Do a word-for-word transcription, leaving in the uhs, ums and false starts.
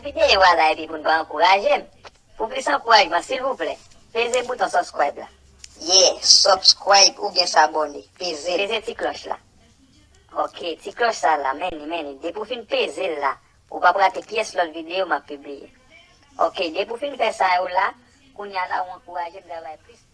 Videyo a la epi pou n pa ankouraje m. Pou plis ankourajman, silvouplè, peze bouton subscribe la. Yeah, subscribe oubyen s'abonner. Peze l. Peze ti klòch la. Ok, ti klòch sa la, men li, men li. Depi w fin peze l la, ou p ap rate pyès lòt videyo m ap pibliye. Ok, depi w fin fè sa yo la, kounye a la, ou ankouraje m travay plis.